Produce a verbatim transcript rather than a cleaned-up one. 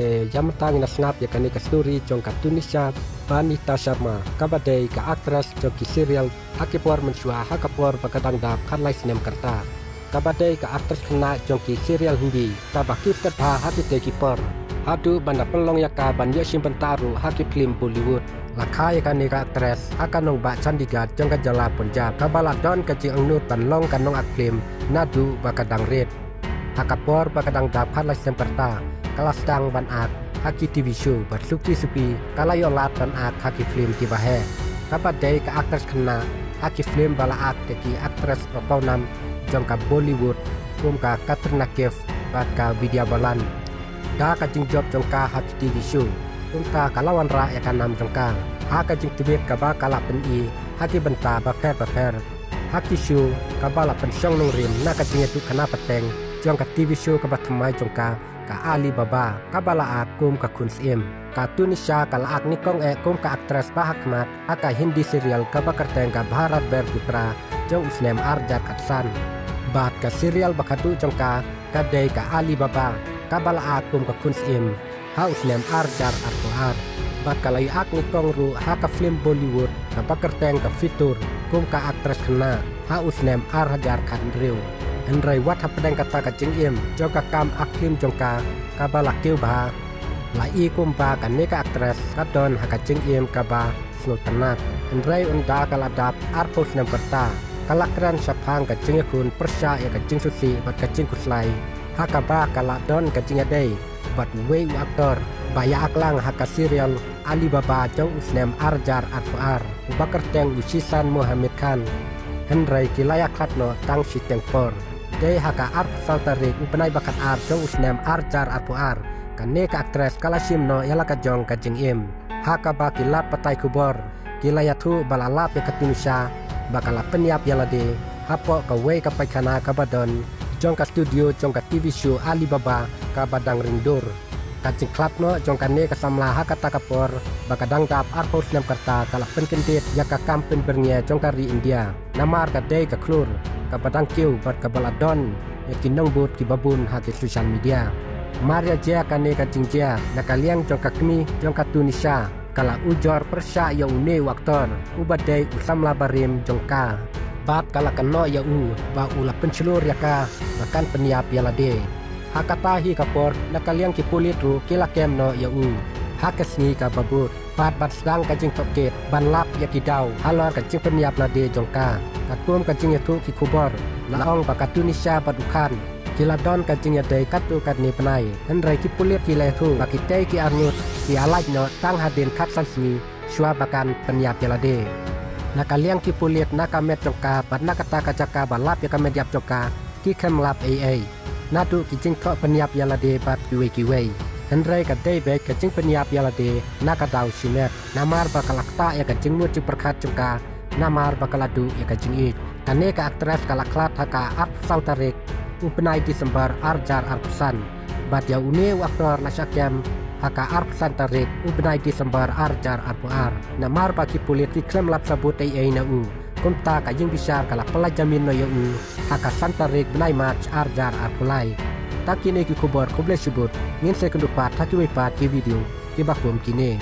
Te ïa mynta ngin ïa sngap ïa kane ka story jong ka Tunisha Banita Sharma, kaba dei ka actress jong ki serial ha ki por mynshuwa, ha ka por ba ka dang dap khatlai snem ka rta. Kaba dei ka actress khynnah jong ki serial Hindi kaba kiew stet bha ha kite ki por, haduh ban da pynlong ïa ka ban ïoh shim bynta ruh ha ki film Bollywood. La kha ïa kane ka actress ha ka nongbah Chandigarh jong ka jylla Punjab, kaba la don ka jingangnud ban long ka nong-act film naduh ba ka dang rit. Ha ka por ba ka dang dap khatlai snem ka rta, ka la sdang ban act ha ki T V show bad suki suki ka la ïoh lad ban act ha ki film kiba heh. Kaba dei ka actress khynnah ha ki film ba la act da ki actress ba pawnam jong ka Bollywood, kum ka Katrina Kaif bad ka Vidya Balan. Da ka jingjop jong ka ha ki T V show, kumta ka la wanrah ïa ka nam jong ka ha ka jingtbit kaba ka la pyni ha ki bynta bapher bapher. Ha ki show, kaba la pynshong nongrim na ka jingïathuhkhana pateng jong ka T V show kaba thymmai jong ka, ka Ali Baba, kaba la act kum ka khun syiem. Ka Tunisha ka la act nyngkong eh kum ka actress ba hakhmat ha ka Hindi serial kaba kyrteng ka Bharat Bher Putra jong u snem ar hajar khatsan. Bad ka serial ba khadduh jong ka ka dei ka Ali Baba, kaba la act kum ka khun syiem ha u snem ar hajar arphew ar. Bad ka la ïa act nyngkong ruh ha ka film Bollywood kaba kyrteng ka Fitoor kum ka actress khynnah ha u snem ar hajar khathynriew. Hynrei wat hapdeng kata ka jingim jong ka kam act film jong ka kaba la kiew bha, la i kumba kane ka actress ka don ha ka jingim kaba sngewtynnat. Hynrei ynda ka la dap arphew snem ka rta, ka la kren shaphang ka jingïakhun pyrshah ïa ka jingsngewsih bad ka jingkhuslai, ha kaba ka la don ka jingïadei bad uwei u actor ba ïa act lang ha ka serial Ali Baba jong u snem ar hajar arphew ar, uba kyrteng u Zishan Mohammed Khan. Hynrei ki la ïa khlad noh tang shiteng por. Dei ha ka arphew saw tarik u bnai ba khatar jong u snem ar hajar arphew ar, kane ka actress ka la shim noh ïa la ka jong ka jingim. Ha kaba ki lad pathai khubor ki la ïathuh ba la lap ïa ka Tunisha ba ka la pynïap ïa lade hapoh kawei ka paikana kaba don jong ka studio jong ka T V show Ali Baba kaba dang ring dur. Ka jingkhlad noh jong kane ka samla ha kata ka por ba ka dang dap arphew snem ka rta ka la pynkyndit ïa ka kam pynbyrngia jong ka ri India, namar ka dei ka khlur kaba dang kiew bad kaba la don ïa ki nongbud kiba bun ha ki social media. Mar ïa jia kane ka jingjia, na ka liang jong ka kmie jong ka Tunisha, ka la ujor pyrshah ïa une u actor uba dei u samla barim jong ka, bad ka la kynnoh ïa u ba u la pynshlur ïa ka ba kan pynïap ïa lade. Ha kata hi ka por, na ka liang ki pulit ruh ki la kem noh ïa u ha ka sngi kaba bud, bad ban sdang ka jingtohkit ban lap ïa ki daw halor ka jingpynïap lade jong ka. Katkum ka jingïathuh ki khubor, la ong ba ka Tunisha bad u Khan ki la don ka jingïadei katto katne bnai, hynrei ki pulit ki la ïathuh ba kitei ki arngut ki ïa lait noh tang hadien khatsan sngi shuwa ba kan pynïap ïa lade. Na ka liang ki pulit, na ka met jong ka bad na kata ka jaka ba lap ïa ka met ïap jong ka, ki khlem lap ei ei naduh ki jingthoh pynïap ïa lade bad kiwei kiwei. Hynrei ka dei beit ka jingpynïap ïa lade na ka daw shimet, namar ba ka la ktah ïa ka jingmut jingpyrkhat jong ka, namar ba ka la duh ïa ka jingïeit. Kane ka actress ka la khlad ha ka arphew saw tarik u bnai December ar hajar arphew san, bad ïa une u actor la shah kem ha ka arphew san tarik u bnai December ar hajar arphew ar. Namar ba ki pulit ki khlem lap sabut ei ei na u, kumta ka ïingbishar ka la pynlait jamin noh ïa u ha ka san tarik bnai March ar hajar arphew lai. Tang kine ki khubor, khublei shibun, ngin sa ïakynduh pat ha kiwei pat ki video kiba kum kine.